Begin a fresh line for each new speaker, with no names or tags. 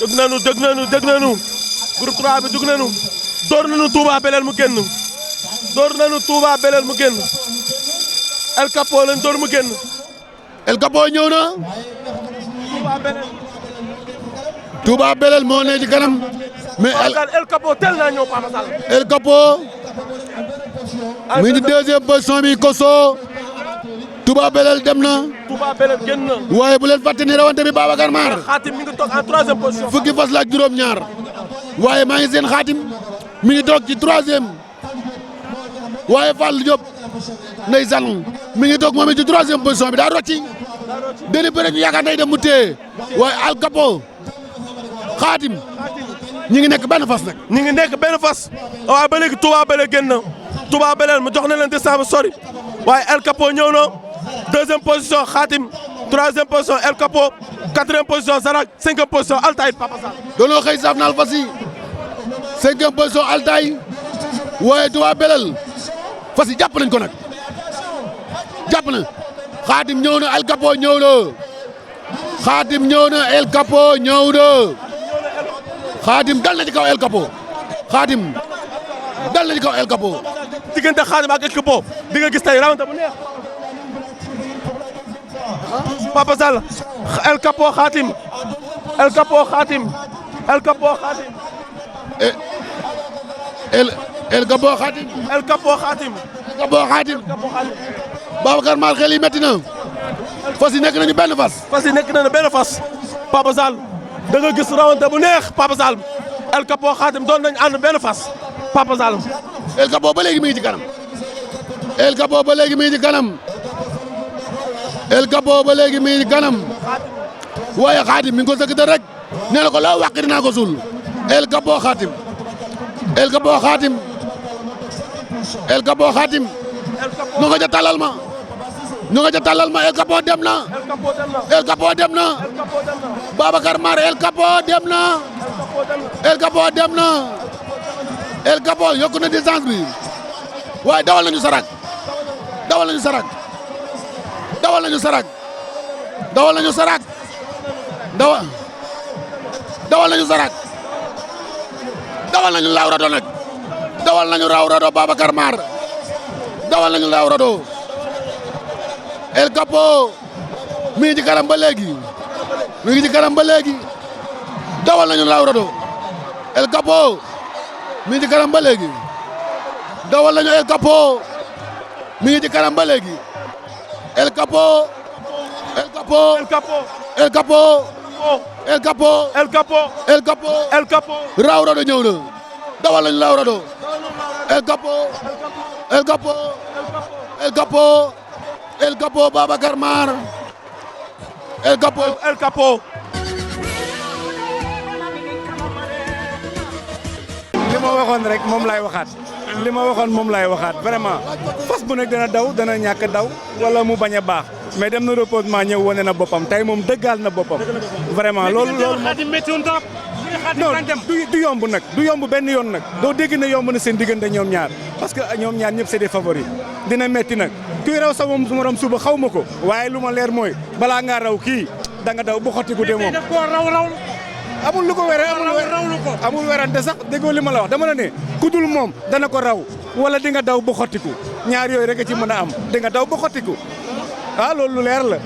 dëgg nañu groupe 3 bi dugg nañu door nañu Touba Belel mu génn El Capo lañ door mu génn.
El Capo ñëw na. Touba Belel moo ne ci kanam. mais
El Capo teel naa ñëw Papa Sall.
El Capo. mu ngi deuxième position bi Koso. Touba Belel dem na.
Touba Belel génn na.
waaye bu leen fàtte ni rawante bi Babacar Mar.
Xaatim mi ngi toog en troisième position.
fukki fas la ak juróom-ñaar. waaye maa ngi seen Xaatim mi ngi toog ci troisième. waaye Fall Diop ndeysaan mi ngi toog moom it ci troisième position bi daa rocci. délibéré ñu yaakaar day dem mu téye. waaye El Capo Xaatim ñi ngi nekk benn fas nag.
ñi ngi nekk benn fas. waaye ba léegi Touba Belel génn na. Touba Belel mu jox na leen distance bu sori. waaye El Capo ñëw na. deuxième position Xaatim. troisième position El Capo. quatrième position Zarak. cinquième position Altaï Papa Sall.
doonoo xëy saaf naal fas yi. cinquième position Altaï. waaye Touba Belel fas yi jàpp nañ ko nag. jàpp na. Xaatim ñëw na El Capo ñëw na. Xaatim ñëw na El Capo ñëw na. Xaatim dal na ci kaw El Capo. Xaatim dal na ci kaw El Capo.
diggante Xaatim ak El Capo di nga gis tey rawante bu neex. Papa Sall El Capo Xaatim. El Capo Xaatim. El Capo Xaatim.
El Capo Xaatim.
El Capo Xaatim.
El Capo Xaatim. Babacar Mar xel yi métti na. fas yi nekk nañu benn fas.
fas yi nekk nañu benn fas. Papa Sall da nga gis rawante bu neex Papa Sall. El Capo Xaatim doon nañu ànd benn fas. Papa Sall.
El Capo ba léegi mi ngi ci kanam. El Capo ba léegi mi ngi ci kanam. El Capo ba léegi mi ngi ci kanam. waaye Xaatim mi ngi ko sëkkate rek. nee na ko loo wàq dinaa ko suul. El Capo Xaatim. El Capo Xaatim. El Capo Xaatim. ñu nga ca tàllal ma. ñu nga ca tàllal ma El Capo dem na. El Capo dem na. Babacar Mar El Capo dem na. El Capo dem na. El Capo yokku na distance bi. waaye dawal nañu sarak. dawal nañu sarak. dawal nañu sarak. dawal nañu sarak. dawal nañu sarak. dawal nañu laaw rado nag. dawal nañu raaw rado Babacar Mar. dawal nañu laaw rado. El Capo mi ngi ci kanam ba léegi. mi ngi ci kanam ba léegi. dawal nañu laaw rado. El Capo mi ngi ci kanam ba léegi. dawal nañu El Capo mi ngi ci kanam ba léegi. El Capo. El Capo.
El Capo.
El Capo. El Capo.
El Capo.
El Capo.
El Capo.
raaw rado ñëw na. dawal nañu laaw rado. El Capo. El Capo. El Capo. El Capo Babacar Mar. El Capo.
El Capo.
li ma waxoon rek moom laay waxaat. li ma waxoon moom laay waxaat vraiment fas bu nekk dana daw dana ñàkk daw wala mu bañ a baax mais dem na reposement ñëw wane na boppam tey moom dëggaal na boppam. vraiment loolu non du yomb nag du yomb benn yoon nag doo dégg ne yomb na seen diggante ñoom ñaar parce que ñoom ñaar ñëpp c'est des favoris dina metti nag kuy raw sa moom su morom suba xaw ma ko waaye lu ma leer mooy balaa ngaa raw kii da nga daw bu xottiku de moom. amul lu ko wéree amul werante sax déggoo li ma la wax dama la ne ku dul moom dana ko raw wala di nga daw ba xottiku ñaar yooyu rek a ci mën a am di nga daw ba xottiku loolu lu leer la.